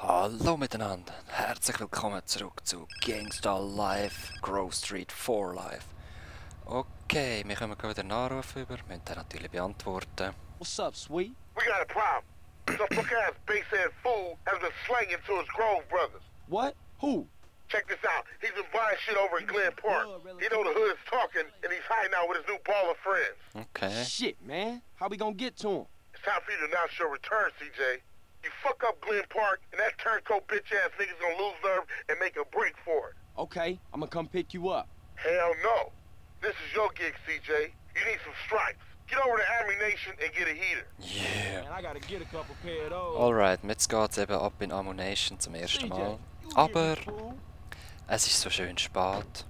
Hallo miteinander, herzlich willkommen zurück zu Gangsta Live, Grove Street 4 Live. Okay, wir kommen wieder einen Anruf über, wir müssen den natürlich beantworten. What's up, sweet? We got a problem. Some punk-ass base-ass fool has been slanging to his Grove brothers. What? Who? Check this out. He's been buying shit over in Glen Park. He know the hood is talking, and he's hiding out with his new ball of friends. Okay. Shit, man. How we gonna get to him? It's time for you to announce your return, CJ. You fuck up Glen Park, and that turncoat bitch-ass nigga's gonna lose nerve and make a break for it. Okay, I'm gonna come pick you up. Hell no. This is your gig, CJ. You need some stripes. Get over to Ammunition and get a heater. Yeah. Man, I gotta get a couple pair of those. Alright, jetzt geht's eben ab in Ammunition zum ersten Mal. Aber es ist so schön spät.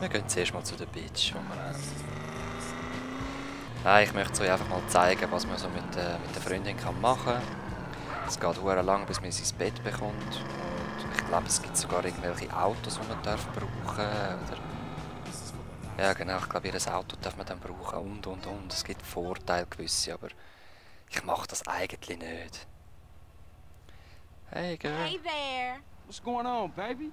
Wir gehen zuerst mal zu der Beach, wo wir haben. Nein, ich möchte euch einfach mal zeigen, was man so mit der Freundin machen kann. Es geht sehr lang, bis man sie ins Bett bekommt. Und ich glaube, es gibt sogar irgendwelche Autos, die man darf brauchen oder ja genau, ich glaube, jedes Auto darf man dann brauchen und. Es gibt Vorteile gewisse, aber ich mache das eigentlich nicht. Hey girl. Hey there. What's going on, baby?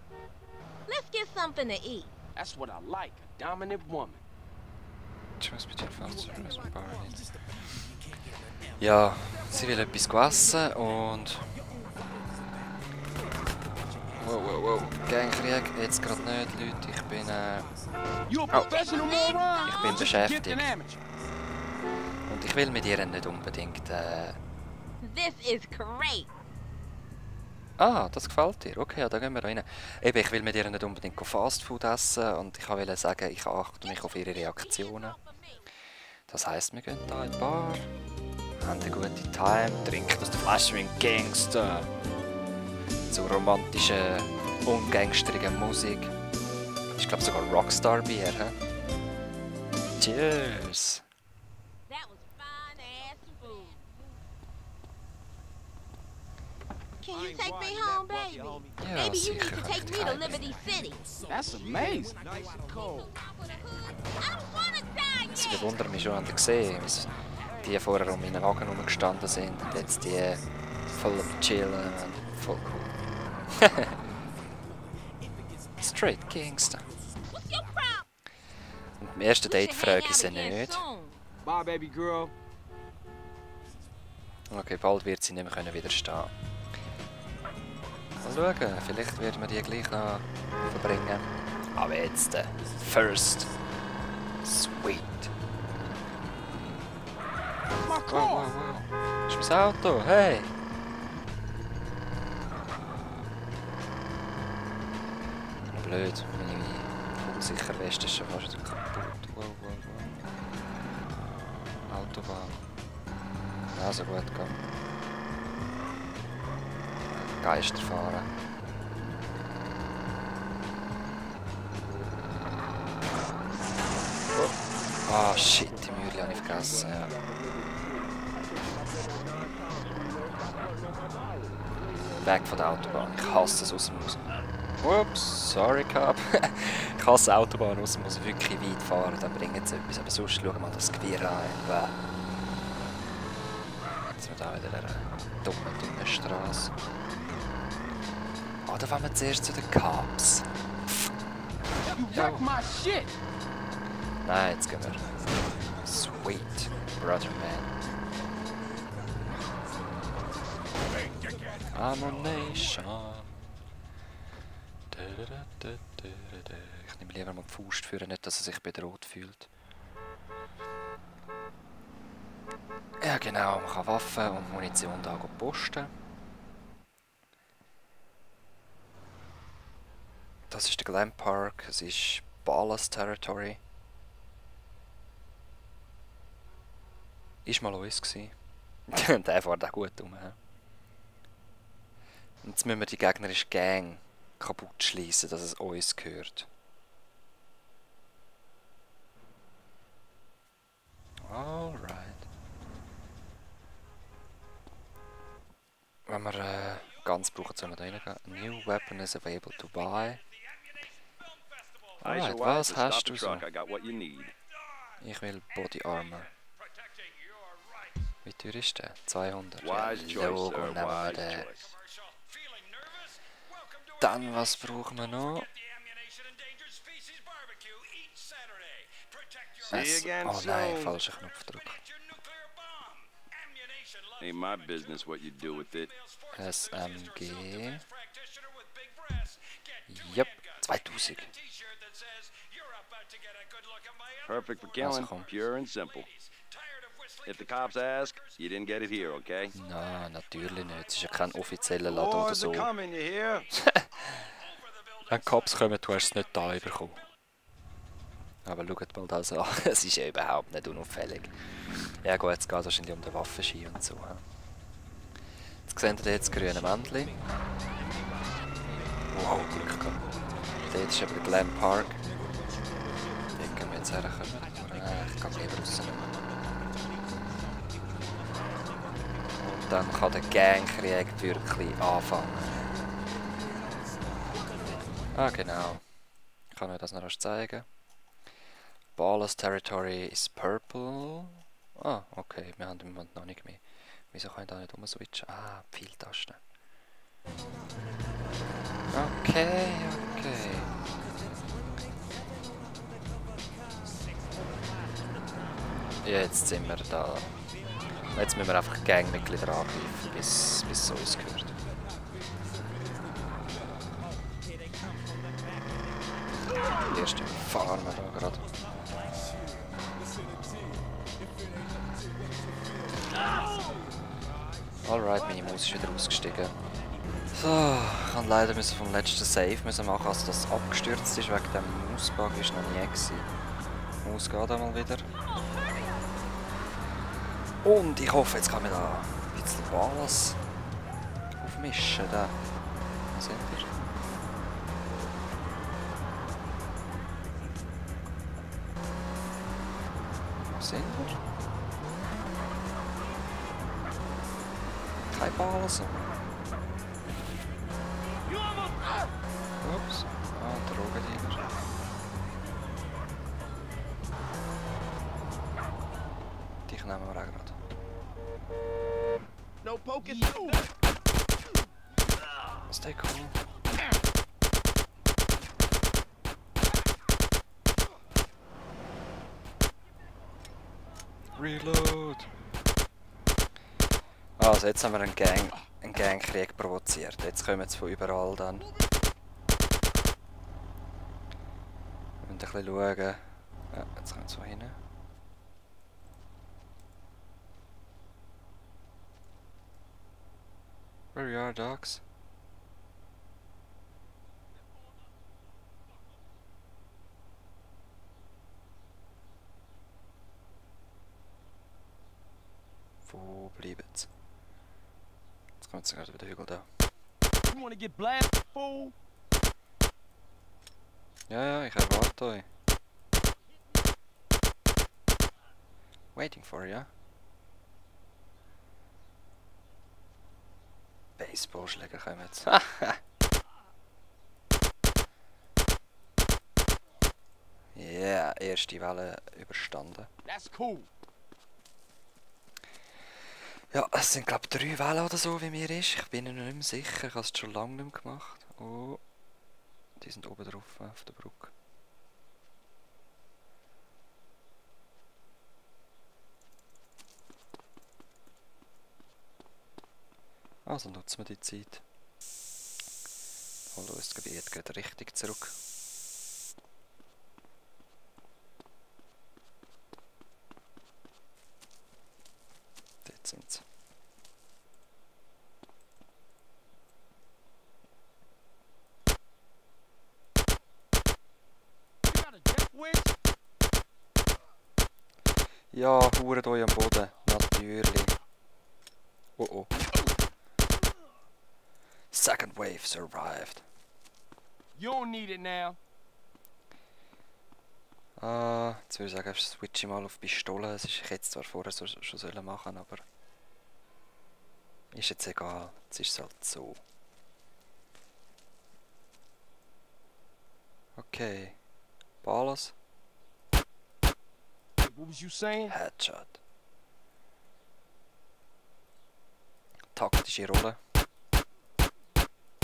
Let's get something to eat. That's what I like, a dominant woman. Ja, sie will etwas essen und... Wow, Gangkrieg, jetzt gerade nicht, Leute, ich bin You a professional moron? ich bin Just a gifted beschäftigt. amateur. Und ich will mit ihr nicht unbedingt... This is great. Ah, das gefällt dir? Okay, ja, da gehen wir rein. Eben, ich will mit ihr nicht unbedingt Fastfood essen und ich wollte sagen, ich achte mich auf ihre Reaktionen. Das heisst, wir gehen hier in die Bar, haben eine gute Time, trinken aus der Flasche wie ein Gangster. Zu romantischen, ungangstrigen Musik. Ich glaube sogar Rockstar-Bier, hä? Cheers! That was fine ass food. Can you take me home, baby? Ja, Maybe you need sicher to kann ich take dich me to heimnehmen. Liberty City. That's amazing. I don't wanna die Sie yet. bewundern mich schon an der gesehen, wie die vorher um meinen Wagen herumgestanden sind und jetzt die voll am Chillen und voll cool. Straight Gangster. What's your problem? Und im ersten We Date should hang frage ich out sie again nicht. soon. Bye, baby girl. Okay, bald wird sie nicht mehr können widerstehen. Mal schauen, vielleicht werden wir die gleich noch verbringen. Aber jetzt first. Sweet. My Wow, car. wow, wow. Das ist mein Auto, hey! Blöd, meine sicher Weste ist schon fast kaputt. Wow. Autobahn. Also gut, komm. Geister fahren. Ah, shit, die Mühle habe ich vergessen, ja. Weg von der Autobahn. Ich hasse es aus dem Haus. Ups, sorry, Cab. Ich hasse Autobahn aus dem Haus wirklich weit fahren, dann bringt es etwas. Aber sonst schauen wir mal das Gewirr an. Jetzt sind wir da wieder eine dumme Straße. Ah, da wollen wir zuerst zu den Cops. You wrecked my shit. Nein, jetzt gehen wir. Sweet, brother man. Ammunition. Ich nehme lieber mal die Faust für nicht, dass er sich bedroht fühlt. Ja genau, man kann Waffen und Munition da posten. Das ist der Glen Park, es ist Ballas Territory. Ist mal uns gsi. Der fährt auch gut um. He? Und jetzt müssen wir die gegnerische Gang kaputt schließen, dass es uns gehört. Alright. Wenn wir ganz brauchen, sollen wir da reingehen. A new weapon is available to buy. Alright, was hast du so? Ich will Body Armor. Wie teuer ist der? 200. Ja, Wise choice, Logo sir. nehmen wir Wise den. choice. Dann, was brauchen wir noch? See you again Oh nein, soon. falscher Knopfdruck. Ain't my business what you do with it. SMG. Yep, 2000. Perfect for killing, komm. pure and simple. If the cops ask, you didn't get it here, okay? Nein, natürlich nicht. Es ist ja kein offizieller Laden oder Boys so. are coming, you hear? Wenn die Cops kommen, du hast es nicht da bekommen. Aber schaut mal das an. Es ist ja überhaupt nicht unauffällig. Ja gut, jetzt geht es wahrscheinlich um den Waffenschein und so. Jetzt seht ihr jetzt das grüne Männchen. Wow, Glück gehabt. Dort ist eben der Glen Park. Dort können wir jetzt herkommen. Ich gehe lieber raus. Und dann kann der Gangkrieg wirklich anfangen. Ah genau. Ich kann euch das noch rasch zeigen. Ballas Territory is purple. Ah, okay, wir haben im Moment noch nicht mehr. Wieso kann ich da nicht umswitchen? Ah, Pfeiltasten. Okay, okay. Ja, jetzt sind wir da. Jetzt müssen wir einfach Gangmitglieder angreifen, bis es uns gehört. Die erste fahren wir da gerade. Alright, meine Maus ist wieder ausgestiegen. So, ich kann leider vom letzten Save machen, als das abgestürzt ist, wegen dem Mausbug ist noch nie gewesen. Die Maus geht einmal wieder. Und ich hoffe, jetzt kann man da ein bisschen Ballas aufmischen. Da. Wo sind wir? Wo sind wir? Kein Ballas. Ups. Ah, Drogendealer. Dich nehmen wir auch gerade. No poking. Stay cool. Reload! Also jetzt haben wir einen Gangkrieg provoziert. Jetzt kommen sie von überall dann. Wir müssen ein bisschen schauen. Ja, jetzt kommen sie von hinten. Where you are, dogs? Wo bleiben sie? Jetzt kommt gerade über den Hügel da. You wanna get blasted, fool? Ja, ich erwarte euch. Waiting for you. Baseballschläger kommen jetzt. Ja, erste Welle überstanden. That's cool. Ja, es sind glaube ich 3 Wellen oder so, wie mir ist. Ich bin mir nicht mehr sicher, ich habe es schon lange nicht mehr gemacht. Oh, die sind oben drauf auf der Brücke. Also nutzen wir die Zeit. Holen uns das Gebiet geht richtig zurück. Dort sind sie. You got a death wish? Ja, huret euch am Boden. Natürlich. Oh oh. Second wave survived. You don't need it now. Ah, jetzt würde ich sagen, switch ich mal auf Pistole. Ich hätte es zwar vorher schon machen sollen, aber ist jetzt egal. Jetzt ist es halt so. Okay. Ballas. What was you saying? Headshot. Taktische Rolle.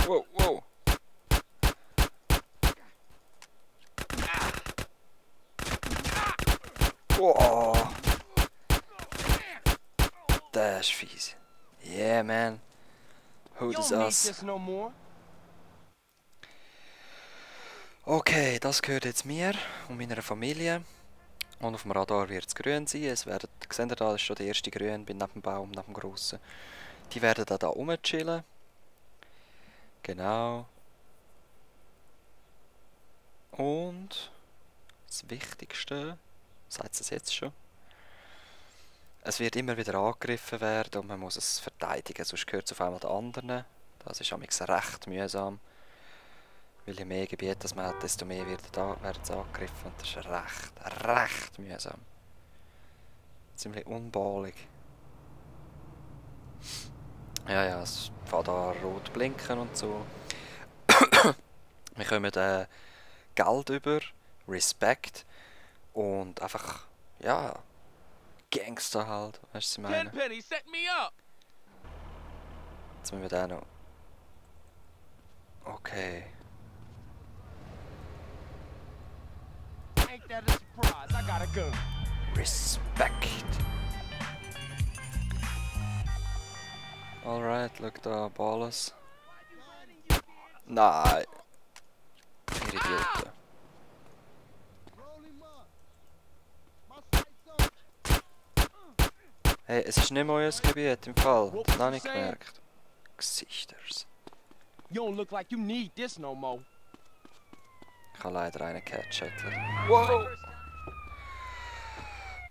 Wow, wow. Boah! Das ist fies. Yeah, man. Who You does don't need us? this no more. Okay, das gehört jetzt mir und meiner Familie. Und auf dem Radar wird es grün sein. Es werden, seht ihr da, das ist schon der erste Grün, bin neben dem Baum, neben dem grossen. Die werden da rumchillen. Genau. Und das Wichtigste, sagt es jetzt schon, es wird immer wieder angegriffen werden und man muss es verteidigen, sonst gehört es auf einmal den anderen. Das ist manchmal recht mühsam. Weil je mehr Gebiete das man hat, desto mehr werden es angegriffen und das ist recht mühsam. Ziemlich unbahlig. Ja, es fährt da rot blinken und so. Wir kommen Geld über, Respekt und einfach, ja, Gangster halt, weißt du, was ich meine? Tenpenny, set me up. Jetzt müssen wir den noch... Okay. Ain't that a surprise? I got a gun. Respekt. Alright, schau da, Ballas. Nein. Ihr Idioten. Hey, es ist nicht mehr euer Gebiet im Fall. Das habe ich nicht gemerkt. Gesichters. You don't look like you need this no more. Ich habe leider einen Catch-Shuttler. Wow!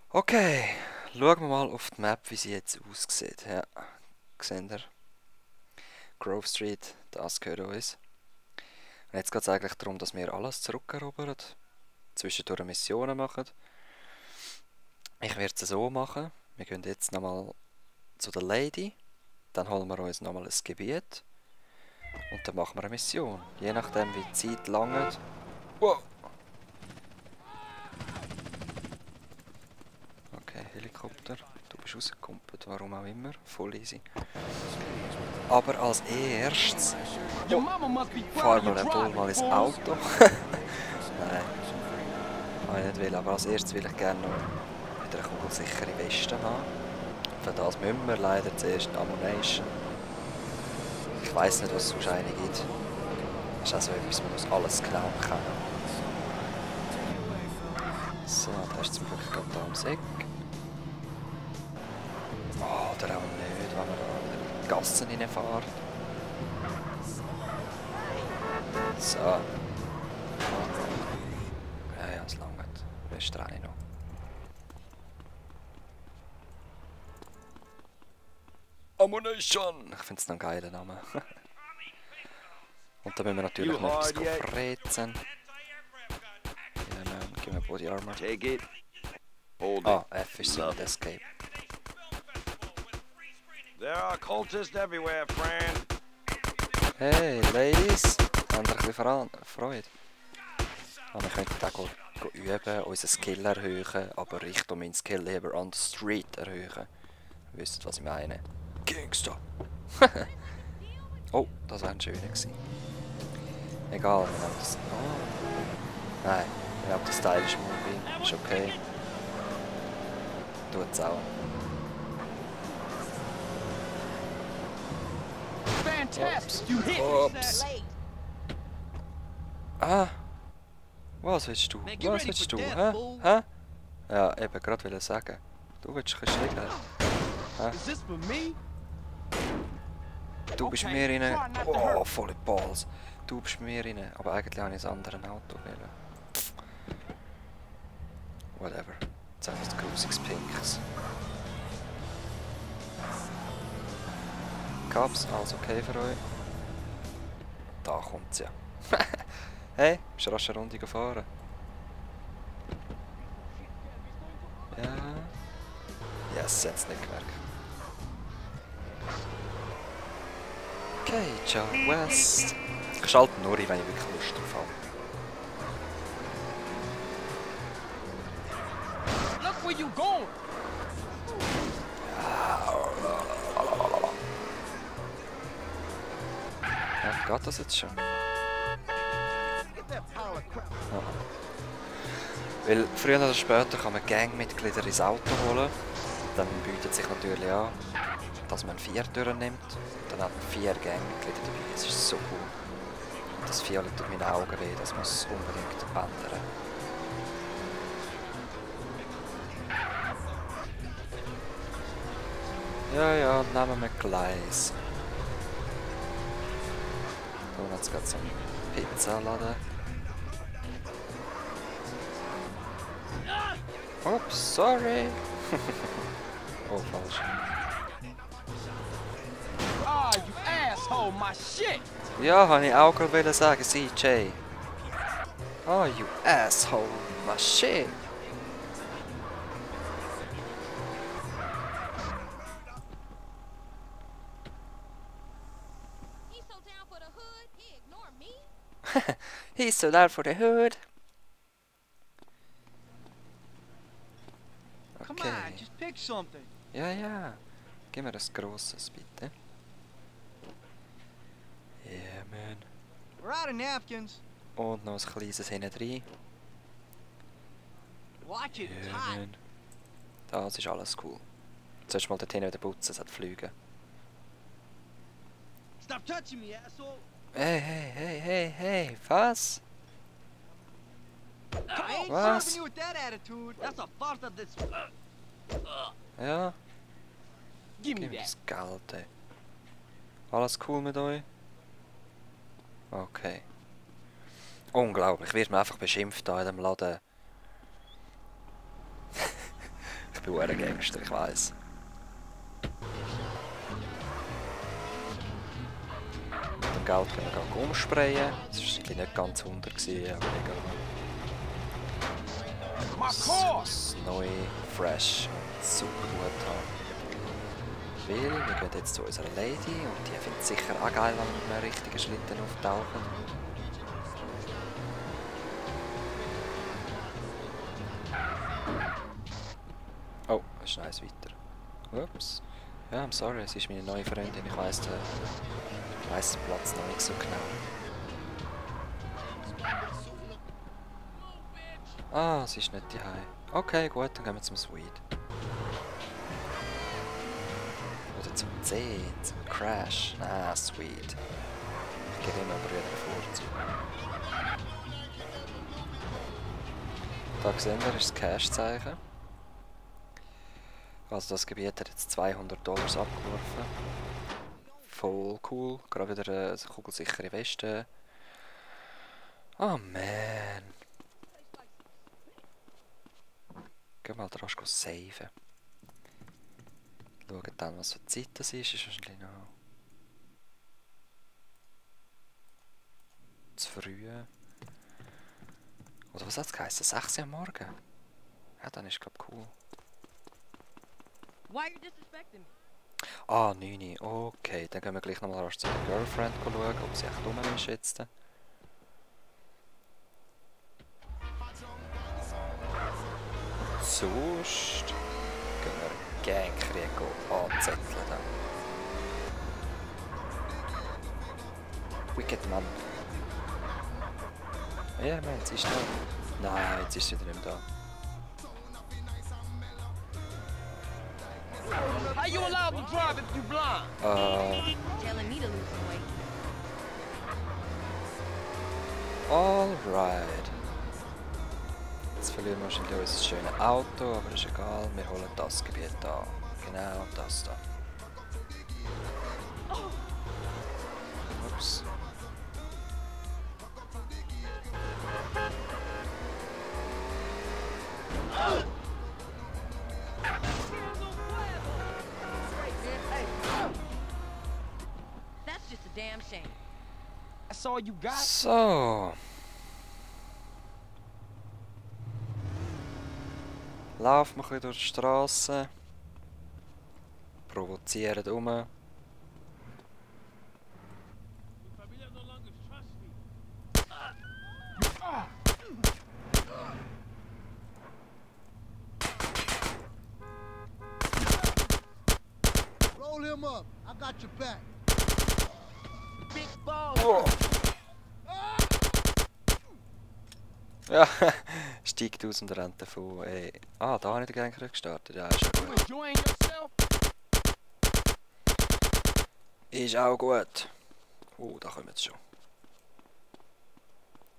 Okay, schauen wir mal auf die Map, wie sie jetzt aussieht. Ja, seht ihr? Grove Street, das gehört uns. Und jetzt geht es eigentlich darum, dass wir alles zurückerobern. Zwischendurch Missionen machen. Ich werde es so machen. Wir gehen jetzt nochmal zu der Lady. Dann holen wir uns nochmal ein Gebiet. Und dann machen wir eine Mission. Je nachdem wie die Zeit langt. Wow! Okay, Helikopter. Du bist rausgekumpelt, warum auch immer. Voll easy. Aber als erstes Your mama must be fahren proud wir of dann you wohl mal ins driving, fools. Auto. Nein, kann ich nicht will. Aber als erstes will ich gerne noch wieder eine kugelsichere Weste haben. Für das müssen wir leider zuerst Ammunition. Ich weiss nicht, was es sonst eine gibt. Das ist also etwas, man muss alles genau kennen. So, da ist zum Glück gerade da ums Eck. Oh, oder auch nicht, wenn man da in die Gassen reinfährt. So. Ja, es langt. Rest rein noch. Ammunition! Ich finde es noch einen geilen Namen. Und dann müssen wir natürlich noch etwas frezen. Ja, man, gib mir Body Armor. Take it. Hold Ah, it. F ist so mit Escape. There are cultists everywhere, friend. Hey, Ladies! Habt ihr ein bisschen Freude? Ah, wir könnten auch üben, unseren Skill erhöhen, aber ich tue meinen Skill lieber on the street erhöhen. Ihr wisst, was ich meine. Gangster! Oh, das wäre ein schöner gewesen. Egal, wir nehmen das... Oh. Nein, wir nehmen das Stylish Movie. Ist okay. Tut's auch. Fantastic. You hit me. Ups. Ah! Was willst du? Was willst du? Hä? Hä? Ja, eben, gerade will ich sagen. Du willst ein bisschen schlägen. Is this for me? Du bist mir rein. Oh, volle Balls. Du bist mir rein. Aber eigentlich habe ich ein anderes Auto wählen. Whatever. Jetzt haben wir das grusiges Pinks. Caps, alles okay für euch? Da kommt's ja. Hey, bist du rasch eine Runde gefahren? Ja. Yes, sie hat's nicht gemerkt. Okay, ciao West. Ich schalte nur ein, wenn ich wirklich Lust drauf habe. Look where you going. Ja, geht das jetzt schon? Ja. Weil früher oder später kann man Gangmitglieder ins Auto holen. Dann bietet sich natürlich an, dass man 4 Türen nimmt. Dann hat man 4 Gangmitglieder dabei. Das ist so cool. Und das Violet tut meine Augen weh, das muss unbedingt ändern. Ja, ja, nehmen wir Gleis. Da hat es gerade so einen Pizzaladen. Ups, sorry. Oh, falsch. Ah, you asshole, my shit! Ja, habe ich auch gerade sagen, CJ. Oh, you asshole, my shit. He's so down for the hood, he ignore me. He's so down for the hood. Come Okay. on, just pick something. Ja, ja. Gib mir ein grosses, bitte. Yeah, man. We're out of napkins. Und noch ein kleines hinten rein. Watch it, it's Ja, hot. man. Das ist alles cool. Sollst mal dort hinten wieder putzen, es hat Flüge. Stop touching me, asshole. Hey, hey, hey, hey, hey, was? I ain't Was? serving you with that attitude. That's a part of this. Ja, Give me gib mir that. das Geld, ey. Alles cool mit euch? Okay. Unglaublich, wird man einfach beschimpft da in dem Laden. Ich bin ein Gangster, ich weiss. Mit dem Geld können wir umsprayen. Das war eigentlich nicht ganz 100, aber egal. My Das car! muss neu, fresh und super gut haben. Weil wir gehen jetzt zu unserer Lady und die findet es sicher auch geil, wenn wir mit einem richtigen Schlitten auftauchen. Oh, es ist eins weiter. Ups. Ja, I'm sorry, es ist meine neue Freundin. Ich weiss den Platz noch nicht so genau. Ah, sie ist nicht daheim. Okay, gut, dann gehen wir zum Sweet. Oder zum C, zum Crash. Ah, Sweet. Ich gebe immer Brüder Vorzug. Da sehen wir, ist das Cash-Zeichen. Also das Gebiet hat jetzt $200 abgeworfen. Voll cool. Gerade wieder eine kugelsichere Weste. Oh man. Geh mal rasch saven. Schauen dann, was für Zeit das ist. Ist wahrscheinlich noch zu früh. Oder was hat es geheißen? 6 Uhr am Morgen? Ja, dann ist glaube ich cool. Why you disrespecting me? Ah, 9 Uhr. Okay, dann gehen wir gleich nochmal rasch zu der Girlfriend schauen, ob sie echt rum ist jetzt. Sonst gehen wir Gangkrieg anzetteln. Dann. Wicked Mann. Ja, man, jetzt ist da. Nein, jetzt ist sie wieder nicht da. How you allowed to drive if you blind? Telling me to lose some weight. Alright. Jetzt verlieren wir wahrscheinlich unser schönes Auto, aber ist egal, wir holen das Gebiet an. Genau das da. Ups. That's just a damn shame. That's all you got? So. Laufen wir ein bisschen durch die Straße. Provozieren um. Roll him up. I got your back. Big ball. Ja, Steigt aus und rennt davon. Ey. Ah, da habe ich den Gang gestartet. Ja, ist ja You gut. enjoying yourself? Ist auch gut. Oh, da kommen sie schon.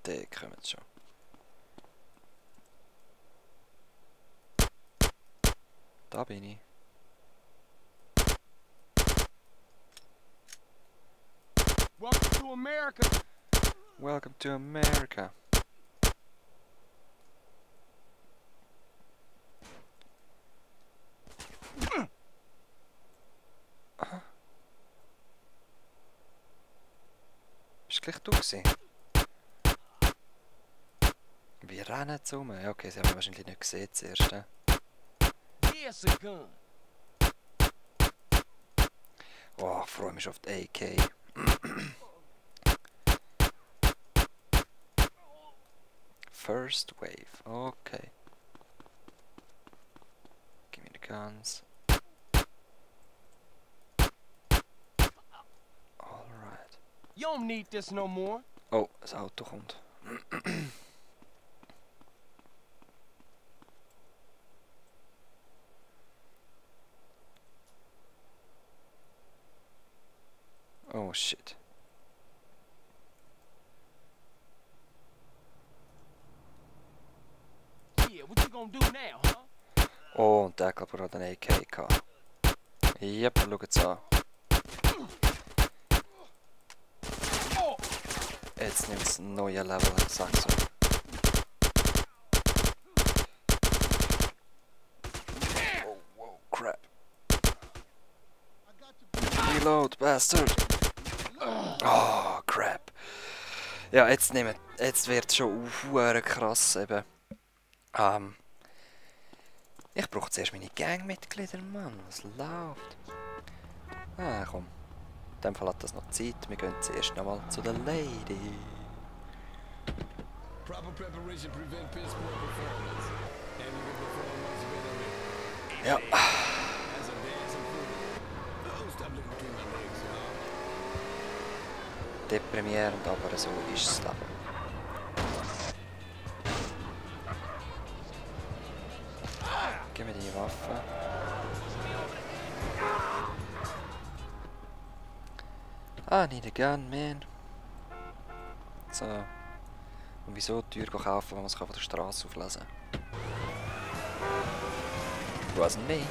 Da kommen sie schon. Da bin ich. Welcome to America. Welcome to America. Aha. Bist gleich du gewesen? Wie rennen sie rum? Ja, okay, sie haben mich wahrscheinlich nicht gesehen zuerst. Yeah, it's a gun. Oh, ich freue mich auf die AK. First wave, okay. Give me the guns. Alright. You don't need this no more. Oh, das Auto kommt. Oh shit. Yeah, what you gonna do now, huh? Oh, und der hat gerade eine AK gehabt. Yep, schaut's an. Jetzt nimmt es ein neues Level, sag's so. Oh, wow, crap. Reload, bastard! Oh, crap. Ja, jetzt wird es schon krass eben. Ich brauche zuerst meine Gangmitglieder, Mann. Was läuft? Ah, komm. In dem Fall hat das noch Zeit. Wir gehen zuerst nochmal zu der Lady. Ja. Deprimierend, aber so ist das Leben. Gib mir die Waffe. I need a gun, man. So. Und wieso teuer kaufen, wenn man es von der Straße auflesen kann? Wasn't me.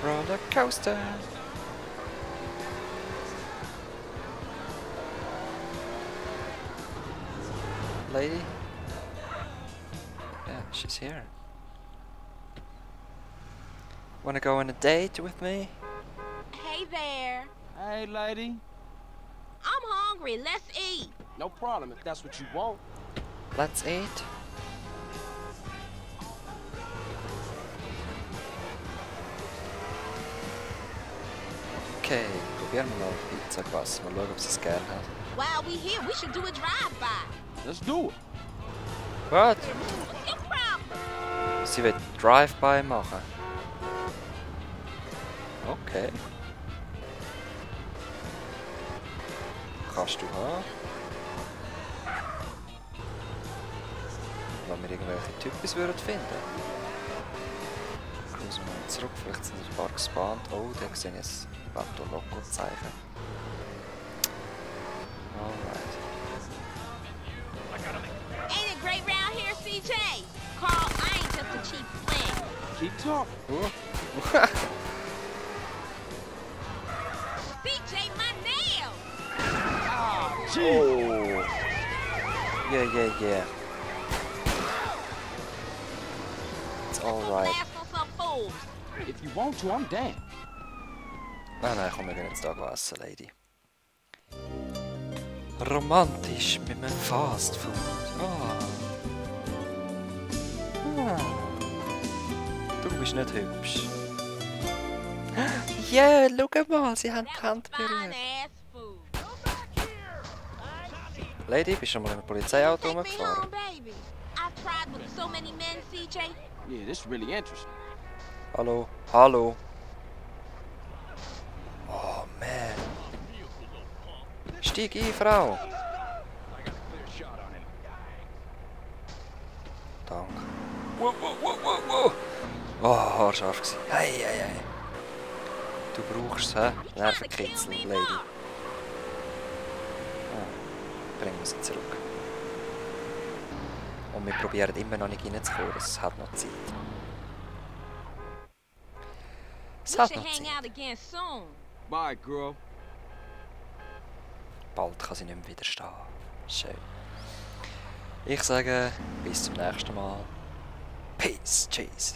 Roller coaster. Lady? Yeah, she's here. Wanna go on a date with me? Hey there. Hey, lady. I'm hungry. Let's eat. No problem if that's what you want. Let's eat. Okay, probieren wir noch Pizza quasi. Mal schauen, ob sie es gerne hat. While we here, we should do a drive-by. Let's do it. What? What's your problem? Sie will Drive-by machen. Okay. Kannst du haben. Wenn wir irgendwelche Typen würden finden. Jetzt müssen wir mal zurück, vielleicht sind ein paar gespawnt. Oh, da sehe ich ein Bato-Loco-Zeichen. Alright. Ain't it great round here, CJ? Carl, I ain't just a cheap fling. Keep talking. CJ, my nails! Ah, gee. Oh. Yeah. It's alright. Last on some fools. If you want to, I'm down. Nein, komm, wir gehen jetzt da essen, Lady. Romantisch mit einem Fast Food. Du bist nicht hübsch. Ja, schau mal, sie haben die Hand berührt. Fine-ass food. Lady, bist du schon mal mit dem Polizeiauto Take me home, rumgefahren? baby. I've tried with so many men, CJ. Yeah, this is really interesting. Hallo? Oh, man. Steig ein, Frau! Danke. Wow, wow, wow, wow, wow! Oh, haarscharf gewesen. Hey, hey, hey! Du brauchst es, hä? Nervenkitzel, Lady. Bringen wir sie zurück. Und wir probieren immer noch nicht reinzukommen, es hat noch Zeit. Es We hat should noch hang Zeit. out again soon. Bye, girl. Bald kann sie nicht mehr widerstehen. Schön. Ich sage, bis zum nächsten Mal. Peace, cheese.